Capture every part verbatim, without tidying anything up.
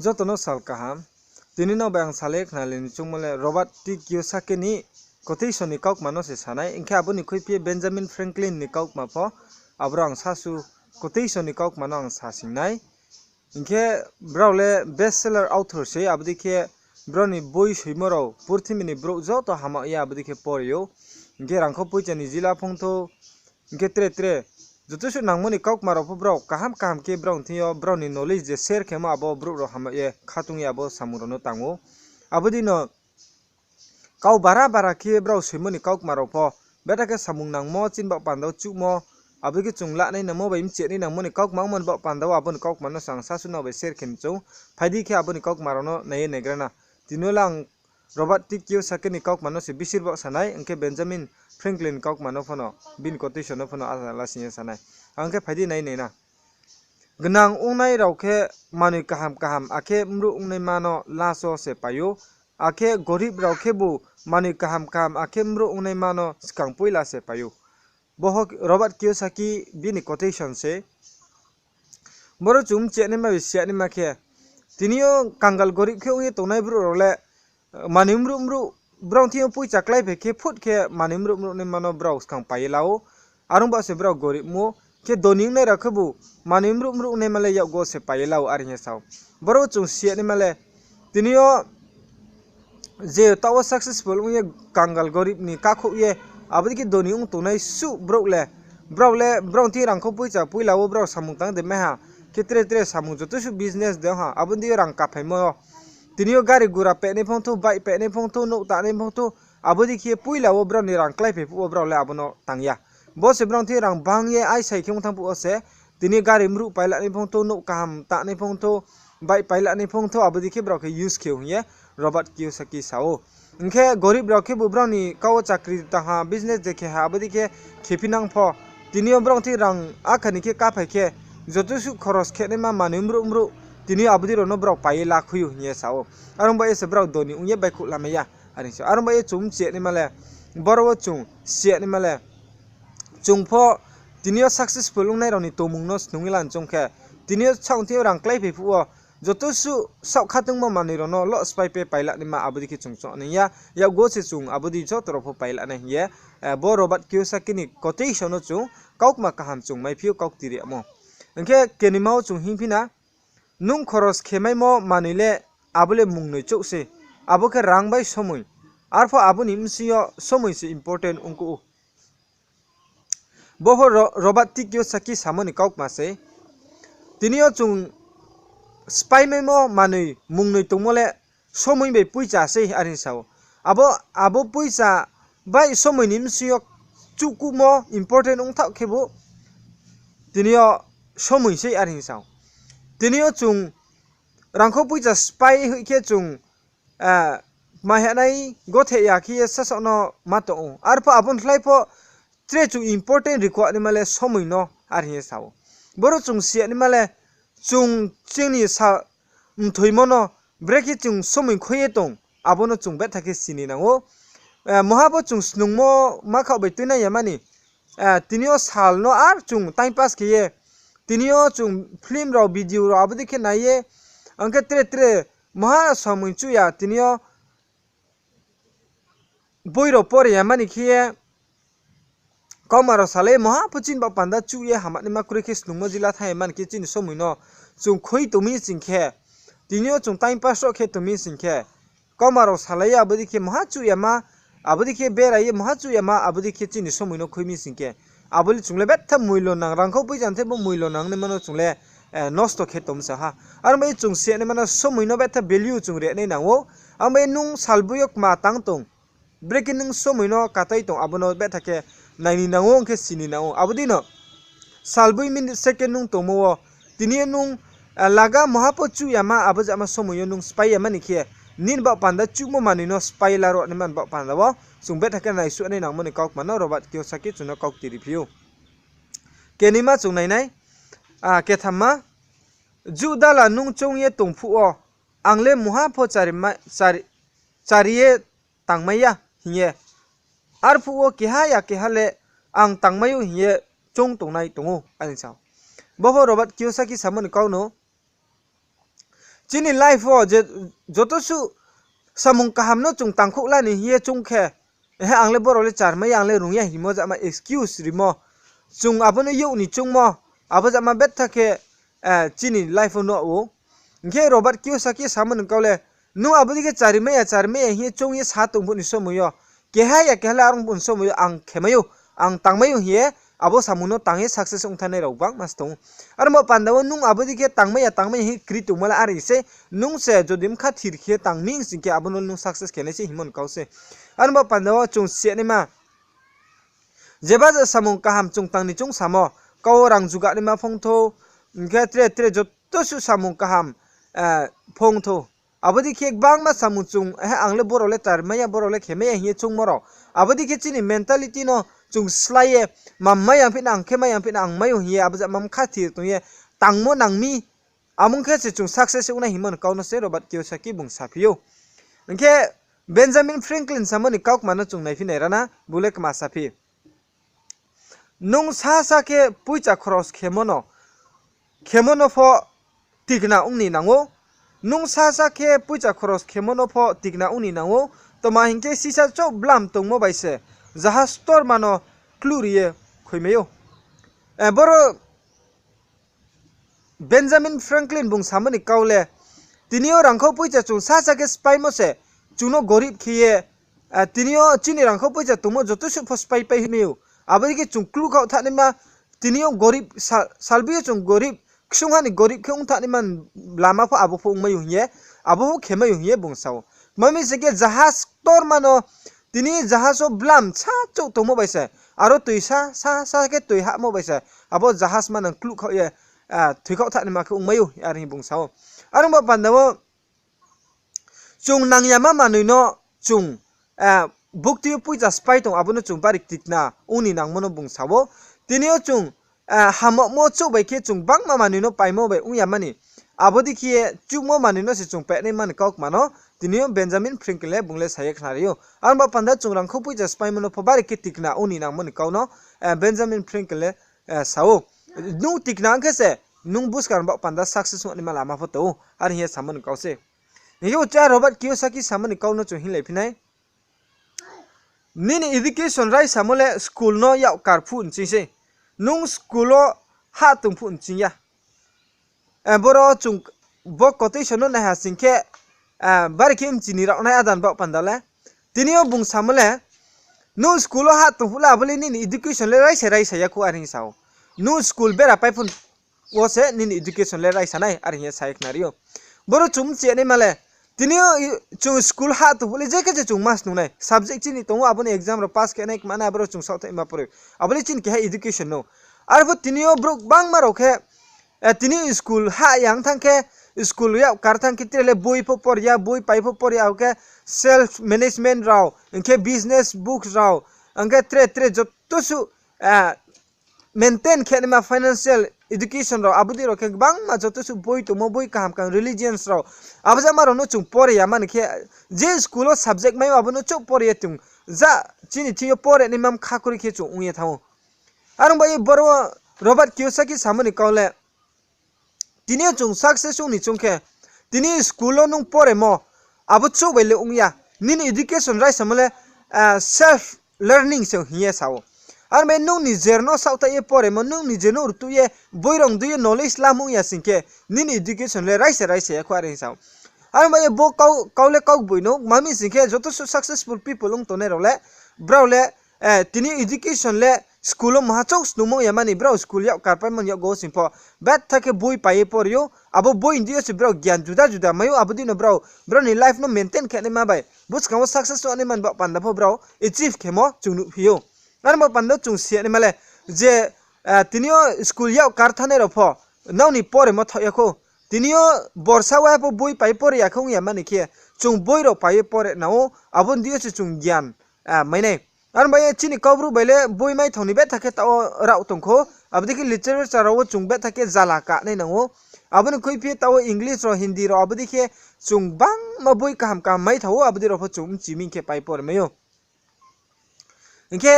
Joto no sal kaham. Tini no bai ang salai khnalai ni choungmo le Robert T Kiyosaki ni quotation ni kaukma no se sanai. Hing khe abo ni khuiphi ye Benjamin Franklin ni kaukma pho aboro ang sasu quotation ni kaukma no ang sasingnai. Hing khe brao le best seller author se, abo dei khe brao ni boi soimo rao purthimbi ni brouh joto hama ye abo dei khe pori ou. Hing khe rangkho poicha ni jila phongthou, hing khe tre tre joto suh nangmo ni kaukma rao pho brao kaham kaham khe brao ni thing yo brao ni knowledge je share khemo abo brouh rao hama ye khatung ye abo samung rao no tang ou. Abo dei no kau bara bara khe brao soimo ni kaukma rao pho, betha khe samung nangmo chini baoh panda wo chuhmo, abo dei khe chung lanai nangmo bai mchianai nangmo ni kaukma ongmo ni baoh panda wo abo ni kaukma no se ang sasu no bai share khe ni choung. Phai di khe abo ni kaukma rao no nai ye naigra na. Tini yo le ang Robert T Kiyosaki ni kaukma no se bisir baoh sanai, hing khe Benjamin Franklin ni kaukma no pho no, bini quotation no pho no asa lasing ye sanai. Ang khe phai di nai nai na. Gnang ongnai rao khe manoi kaham kaham akhe mruh ongnaima no last wo se pai ou, akhe gorib rao khebu manoi kaham kaham akhe mruh ongnaima no skang poila se pai ou. Boho Robert Kiyosaki bini quotation se. Boro chung mchianaima bai sianaima khe, tini yo kangal gorib khe ong ye tongnai brouh rao le, manoi mruh mruh, brao thing yo poicha kláiphai khe phut khe manoi mruh mruh naima no brao skang pai ye la ou. Are ong ba se brao gorib mo, khe doni ongnai rao khebu manoi mruh mruh naima le yakgu wo se pai ye la ou, are hing ye sa ou. Boro chung sianaima le, tini yo je taoh wo successful ong ye kangal gorib ni kakhouh ye, abo dei khe doni ong tongnai suh brouh le, brao le brao thing rangkho poicha poila wo brao samung tang de mai ha, khe tre tre samung joto suh business de ong ha, abo dei yo rang kaphaimo yo. Tini yo gari gura pehnai phongthou, bike pehnai phongthou, nouh tanai phongthou, abo dei khe poila wo brao ni rang kláiphai phuh wo brao le abo no tang ya. Bo se brao thing rang bang ye aisai khe ong thanng phuh wo se, tini gari mruh pailanai phongthou, nouh kaham tanai phongthou, bike pailanai phongthou, abo dei khe brao khe use khe hing ye Robert Kiyosaki sa ou. Hing khe gorib rao khebu brao ni kau wo chakri tang ha, business de khe ha, abo dei khe khephinang pho. Tini yo brao thing rang akha ni khe kaphai khe, joto suh khoros khe naima manoi mruh mruh, tini yo abo dei rao no brao pai ye lakhui ou hing ye sa ou. Are ong ba ye se brao doni ong ye baihkhouh lamai ya, are hing sa ou. Are ong ba ye chung mchianaima le, boro wo chung sianaima le, chung pho tini yo successful ongnai rao ni tongmung no snung ye lan choung khe, tini yo saoh thing yo rang kláiphai phuh wo, joto suh saoh khatungmo manoi rao no loh sphái pe pailanaima abo dei khe chung choung nai ya, yakgu wo se chung abo dei joto rao pho pailanai hing ye, bo Robert Kiyosaki ni quotation no chung kaukma kaham chung maiphi ou, kaukti ri yamo. Hing khe kenima wo chung hingphi na, nung khoros khe maimo manoi le abo le mungnoi chouh se, abo khe rang bai somoi. Arpho abo ni bsing yo somoi se important ongkuh ou. Bo pho Ro-, Robert T Kiyosaki samo ni kaukma se. Tini yo chung spaimaimo manoi mungnoi tongmo le somoi bai poicha sei, are hing sa ou. Abo, abo poicha bai somoi ni bsing yo chuhkuhmo important ongthaoh khebu tini yo somoi sei, are hing sa ou. Tini yo chung rangkho poicha spai hoih khe chung, ah, mai hanai gothe ya khe ye sasaoh no ma tong ou. Arpho abo ni khlai pho tre chung important rikhuanaima le somoi no, are hing ye sa ou. Boro chung siyanaima le chung chini sa mthoimo no brekhe chung somoi khoi ye tong, abo no chung betha khe sini nang ou. Eh, moha bo chung snungmo ma khaoh bai tuinai ya mani, eh, tini yo sal no ar chung time pass khe ye, tini yo chung film rao, video rao abo dei khe nai ye, ang khe tre tre moha somoi chuh ya, tini yo boi rao pore ya mani khe ye, kauma rao salai ye moha pho chini baoh panda chuh ye hamanaima kroi khe snungmo jila thanng ya mani khe chini somoi no chung khoi tong mi sing khe, tini yo chung time pass rao khe tong mi sing khe, kauma rao salai ye abo dei khe moha chuh ya ma, abo dei khe berai ye moha chuh ya ma, abo dei khe chini somoi no khoi mi sing khe, abo le chung le betha moilo nang, rangkho poicha ni thebo moilo nangnaima no chung le, eh, nosto khe tong sa ha. Aro bai chung siyanaima no somoi no betha value chung rinai nang ou. Abo bai nung salboi yo kma tang tong, brekhe nung somoi no katai tong, abo no betha khe naini nang ou, ong khe sini nang ou. Abo dei no salboi minute second nung tongmo wo, tini yo nung, eh, laga moha pho chuh ya ma, abo jama somoi yo nung spai ya mani khe, nini baoh panda chuhmo manoi no spai la ro naima ni baoh panda wo chung betha khe naisuhnai nangmo ni kaukma no Robert Kiyosaki chung no kaukti riphi ou. Kenima chung nainai, ah, kethamma, Juh dala nung choung ye tong phuh wo, ang le moha pho chari ma-, chari, chari ye tangmai ya hing ye. Arphuh wo keha ya keha le ang tangmai ou hing ye choung tongnai tong ou, are sa ou. Bo pho Robert Kiyosaki samo ni kau no, chini life wo je joto suh samung kaham no chung tangkhouh la ni hing ye choung khe, ehe, ang le boro le char mai ya, ang le rung ya hingmo jama excuse rimo, chung abo no youh ni choungmo, abo jama betha khe chini life wo nuh ou. Hing khe Robert Kiyosaki samo ni kau le, nung abo dei khe chari mai ya, chari mai ya hing ye choung ye sa tong phuh ni somoi yo, keha ya keha le arong phuh ni somoi yo ang khe mai ou, ang tang mai ou hing ye, abo samung no tang ye success ong thanai rao gbangma se tong ou. Aro bo panda wo nung abo dei khe tang mai ya, tang mai ya hing ye kri tongmo le are sei, nung se jodi bkha thir khe tang mi sing khe abo no nung success khe nai se hingmo ni kau se. Aro bo panda wo chung siyanaima, jeba je samung kaham chung tang ni choung samo, kau rang juganaima phongthou, hing khe tre tre joto suh samung kaham phongthou. Abo dei khe gbangma samung chung, ehe, ang le boro le char mai ya, boro le khe mai ya hing ye choungmo rao. Abo dei khe chini mentality no chung slái ye, ma mai ya phi na, ang khe mai ya phi na, ang mai ou hing ye abo jama bkha thir tong ye tangmo nang mi. Abo ong khe se chung success ong nai hingmo ni kau no se Robert Kiyosaki bung saphi ou. Hing khe Benjamin Franklin samo ni kaukma no chung naiphi nai rana, bung le kma saphi. Nung sasa khe poicha khoros khemo no, khemo no pho tikna ong ni nang ou. Nung sasa khe poicha khoros khemo no pho tikna ong ni nang ou. Tma hing khe sisa chouh blam tongmo bai se jahaj ktorma no kluh ri ye khoimai ou. Boro Benjamin Franklin bung samo ni kau le, tini yo rangkhau poicha chung sasa khe spáimo se, chung no gorib khe ye, tini yo chini rangkhau poicha tongmo joto suh pho spáipai hingmai ou. Abo dei khe chung kluhkhaoh thanaima, tini yo gorib, salbi yo chung gorib, ksungha ni gorib khe ong thanaima lama pho abo pho ongmai ou hing ye, abo pho khemai ou hing ye bung sa ou. Tma mi sing khe jahaj ktorma no, tini jahaj wo blam sa chouh tongmo bai se, aro toi sa, sa, sa khe toi hahmo bai se, abo jahaj manang kluhkhaoh ye, thoikhaoh thanaima khe ongmai ou, are hing bung sa ou. Aro bo panda wo chung nangyama manoi no chung, bukti yo poicha spái tong, abo no chung bari tikna ong ni nangmo no bung sa ou. Tini yo chung, hamyagmo chouh bai khe chung gbangma manoi no paimo bai ong ya mani. Abo dei khe ye chuhmo manoi no se chung pehnaima ni kaukma no tini yo Benjamin Franklin le bung le sa ye khnari ou. Aro bo panda chung rangkhau poicha spáimo no pho bari khe tikna ong ni nangmo ni kau no Benjamin Franklin le sa ou. Nung tikna ong khe se, nung buskang baoh panda success ongnaima lama pho tong ou, are hing ye samo ni kau se. Hing khe uchih Robert Kiyosaki samo ni kau no chung hinglai phi nai. Nini education raisamo le school no yak kar phuh nching sei. Nung school wo hah tong phuh nching ya. Boro chung bo quotation no naiha sing khe, bari khe mchini rao nai adan baoh panda le. Tini yo bung samo le, nung school wo hah tong phuh le abo le nini education le raisa raisa ya khou, are hing sa ou. Nung school bera pai phuh wo se nini education le raisa nai, are hing ye sa ye khnari ou. Boro chung mchinaima le, tini yo chung school hah tong phuh le je khe je chung ma snung nai, subject chini tong ou, abo ni exam rao pass khe nai kma nai, abo rao chung saohthaima pore. Abo le chini keha education no. Arphuh tini yo brouh gbangma rao khe, tini school hah ya ong thanng khe, school yak kar thanng khe tre le boi pho por ya, boi pai pho por ya, abo khe self management rao, hing khe business books rao, hing khe tre tre joto suh maintain khe naima financial education rao, abo dei rao khe gbangma joto suh boi tongmo, boi kaham kaham religions rao. Abo jama rao no chung pore ya mani khe, je school wo subject mai ou abo no chouh pore ye tong, ja chini thing yo pore naima mkha kroi khe chung ong ye thanng ou. Are ong bai ye boro wo Robert Kiyosaki samo ni kau le, tini yo chung success ong ni choung khe, tini school wo nung poremo, abo chouh bai le ong ya. Nini education raisamo le self learning se hing ye sa ou. Are ong bai nung nijer no saohthai ye poremo, nung nijer no rtuh ye, boi rao dui ye knowledge lamo ong ya sing khe, nini education le raisa raisa ya khou, are hing sa ou. Are ong bai ye bo kau le kau gboi no, ma mi sing khe joto suh successful people ong tongnai rao le, brao le, tini education le school wo maha chouh snungmo ong ya mani, brao school yak karpaimo ni yakgo wo sing pho, betha khe boi pai ye pore ou, abo boi ni deing yo se brao gyan juda juda mai ou, abo dei no brao, brao ni life no maintain khe naima bai, buskang wo success ong naima ni baoh panda pho brao achieve khemo chung nuhphi ou. Are bo panda chung si ya naima le, je tini yo school yak kar thanngnai rao pho, nrao ni poremo thaoh ya khou. Tini yo borsa wa pho boi pai pore ya khe ong ya mani khe, chung boi rao pai ye pore nang ou, abo ni deing yo se chung gyan mai nai. Are ong bai ye chini Kaubru bai le boi maithao ni betha khe taoh wo rao tong khou, abo dei khe literature rao wo chung betha khe zala ka nai nang ou. Abo ni khuiphi taoh wo English rao, Hindi rao, abo dei khe chung gbangma boi kaham kaham maithao ou, abo dei rao pho chung mchi mi khe pai pore mai ou. Hing khe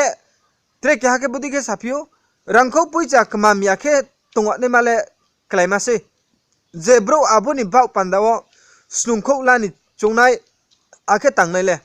tre keha khe bodei khe saphi ou, rangkhau poicha kmam ya khe tongnaima le kláima sei. je brouh abo ni baoh panda wo snungkhouh la ni choungnai, akhe tangnai le.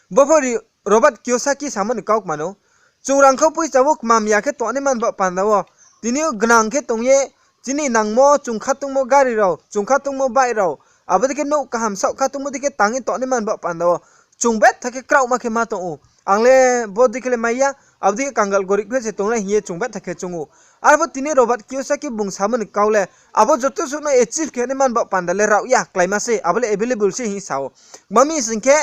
Bo pho Robert Kiyosaki samo ni kaukma no. Chung rangkhau poicha wo kmam ya khe tongnaima ni baoh panda wo, tini yo gnang khe tong ye, chini nangmo chung khatungmo gari rao, chung khatungmo bike rao, abo dei khe nouh kaham saoh khatungmo dei khe tang ye tongnaima ni baoh panda wo, chung betha khe kraohma khe ma tong ou. Ang le bo dei khe le mai ya, abo dei khe kangal gorib khe se tongnai hing ye chung betha khe choung ou. Arphuh tini Robert Kiyosaki bung samo ni kau le, abo joto suh no achieve khe naima ni baoh panda le rao ya, kláima se, abo le available se hing sa ou. Mami sing khe,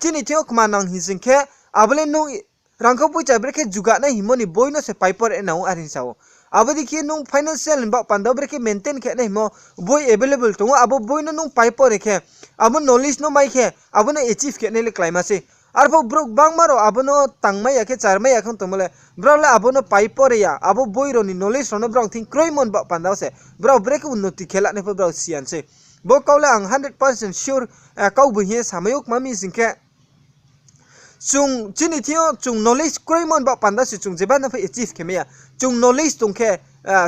chini thing yo kma nang hing sing khe, abo le nung rangkhau poicha brekhe juganai hingmo ni boi no se pai pore nang ou, are hing sa ou. Abo dei khe nung financial ni baoh panda wo brekhe maintain khe nai hingmo boi available tong ou, abo boi no nung pai pore khe, abo knowledge no mai khe, abo no achieve khe nai le kláima se. Arphuh brouh gbangma rao abo no tangmai ya khe, charmai ya khe tongmo le, brao le abo no pai pore ya, abo boi rao ni knowledge rao no brao thing kroimo ni baoh panda wo se brao brekhe unnoti khe lanai pho brao si ya se. Bo kau le ang hundred percent sure kau bo hing ye samai ou, mami sing khe, chung chini thing yo chung knowledge kroimo ni baoh panda se chung jeba no pho achieve khe mai ya. Chung knowledge tong khe,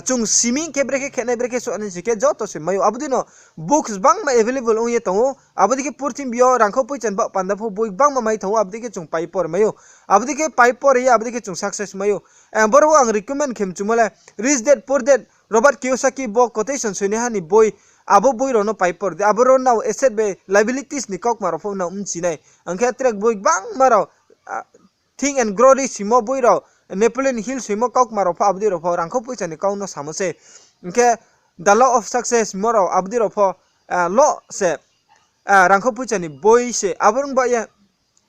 chung simi khe brekhe khe nai, brekhe suh nai sing khe joto se mai ou. Abo dei no books gbangma available ong ye tong ou. Abo dei khe purthimbi yo rangkhau poicha ni baoh panda pho boi gbangma mai tong ou, abo dei khe chung pai pore mai ou. Abo dei khe pai pore ye, abo dei khe chung success mai ou. Boro wo ang recommend khe mchumo le, Rich Dad Poor Dad, Robert Kiyosaki bo quotation soinaiha ni boi, abo boi rao no pai pore di, abo rao nrao asset bai liabilities ni kaukma rao pho nrao mchi nai. Ang khe tre boi gbangma rao, Think and Grow Rich hingmo boi rao, Napoleon Hill soimo kaukma rao pho abo dei rao pho rangkhau poicha ni kau no samo se. Hing khe The Law of Success hingmo rao abo dei rao pho, lo se, rangkhau poicha ni boi se. Abo rung ba ye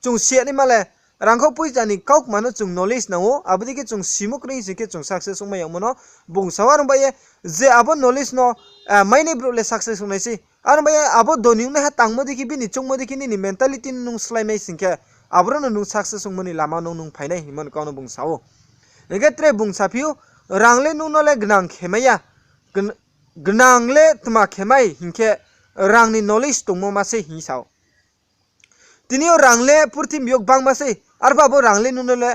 chung si ya naima le, rangkhau poicha ni kaukma no chung knowledge nang ou, abo dei khe chung simo kroi sing khe chung success ongmai yagmo no bung sa ou. Are ong ba ye je abo knowledge no mainai brouh le success ong nai sei. Are ong ba ye abo doni ongnaiha tangmo dei khe, bini choungmo dei khe nini mentality no nung slái mai sing khe, aboro no nung success ongmo ni lama no nung phai nai hingmo ni kau no bung sa ou. Hing khe tre bung saphi ou, rang le nung no le gnang khe mai ya, gnang le tma khe mai hing khe, rang ni knowledge tongmo ma sei hing sa ou. Tini yo rang le purthimbi yo gbangma sei, arphuh abo rang le nung no le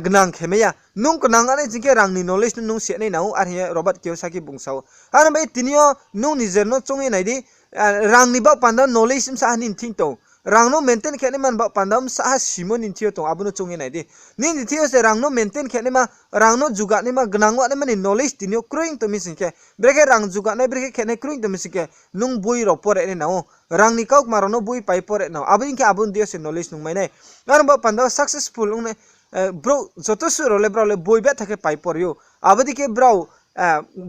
gnang khe mai ya. Nung knang anai sing khe rang ni knowledge no nung si ya nai nang ou, are hing ye Robert Kiyosaki bung sa ou. Are bai tini yo nung nijer no choung ye nai di, rang ni baoh panda knowledge bsa ha nini thing tong. Rang no maintain khe naima ni baoh panda bsa ha simo nini thing yo tong, abo no choung ye nai di. Nini thing yo se rang no maintain khe naima, rang no juga naima, gnang wa naima ni knowledge tini yo kroi tong mi sing khe, brekhe rang juga nai, brekhe khe nai kroi tong mi sing khe, nung boi rao pore nai nang ou. Rang ni kaukma rao no boi pai pore nang ou. Abo dei khe abo ni dei yo se knowledge nung mai nai. Are ong ba panda wo successful ongnai, brouh joto suh rao le brao le boi betha khe pai pore ou. Abo dei khe brao,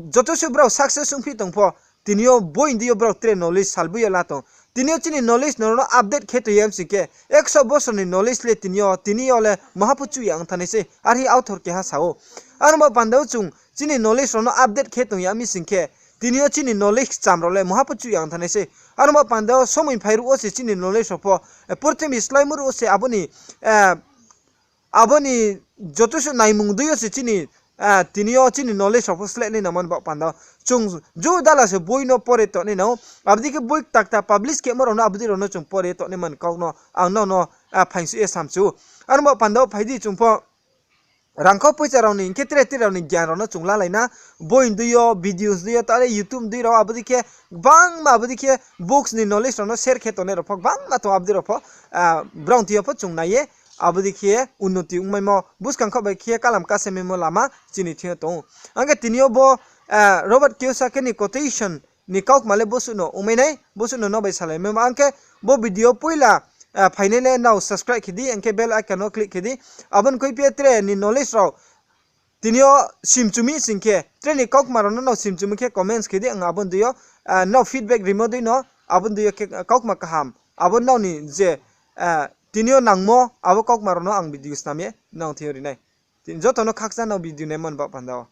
joto suh brao success ongphi tong pho, tini yo boi ni dei yo brao tre knowledge salboi yo la tong. Tini yo chini knowledge no rao no update khe tong ya msing khe, ekso bosor ni knowledge le tini yo, tini yo le maha pho chuh ya ong thanai sei, are hing ye author keha sa ou. Are ong ba panda wo chung chini knowledge rao no update khe tong ya mi sing khe, tini yo chini knowledge kcham rao le maha pho chuh ya ong thanai sei. Are ong ba panda wo somoi phai ruh wo se chini knowledge rao pho, purthimbi sláimo ruh wo se abo ni, abo ni joto suh naimung dei yo se chini, tini yo chini knowledge rao pho sleh nai nangmo ni baoh panda wo. Chung ju dala se boi no pore tong nai nang ou. Abo dei khe boi kta kta publish khemo rao no, abo dei rao no chung pore tong naima ni kau no ang nrao no phaingsuh ye samchu ou. Are ong ba panda wo phai di chung pho rangkhau poicha rao ni, hing khe tre tre rao ni gyan rao no chung lalai na. Boi ni dei yo, videos dei yo, tare YouTube dei rao, abo dei khe gbangma, abo dei khe books ni knowledge rao no share khe tongnai rao pho gbangma tong, abo dei rao pho, brao thing yo pho chung nai ye, abo dei khe unnoti ongmaimo, buskang khaoh bai khe kalam kasemaimo lama chini thing yo tong ou. Ang khe tini yo bo, Robert Kiyosaki ni quotation ni kaukma le bosuh no ongmai nai, bosuh no nrao bai salai mai ma. Ang khe bo video poila phainai le nrao subscribe khe di, ang khe bell icon no click khe di. Abo ni khuiphi ye tre ni knowledge rao tini yo simchu mi sing khe, tre ni kaukma rao no nrao simchu mi khe comments khe di, ang abo ni dei yo, nrao feedback rimo dei no, abo ni dei yo khe kaukma kaham, abo nrao ni je, tini yo nangmo abo kaukma rao no ang video snam ye nrao thing yo ri nai. Joto no khakchang nrao video naimo ni baoh panda wo.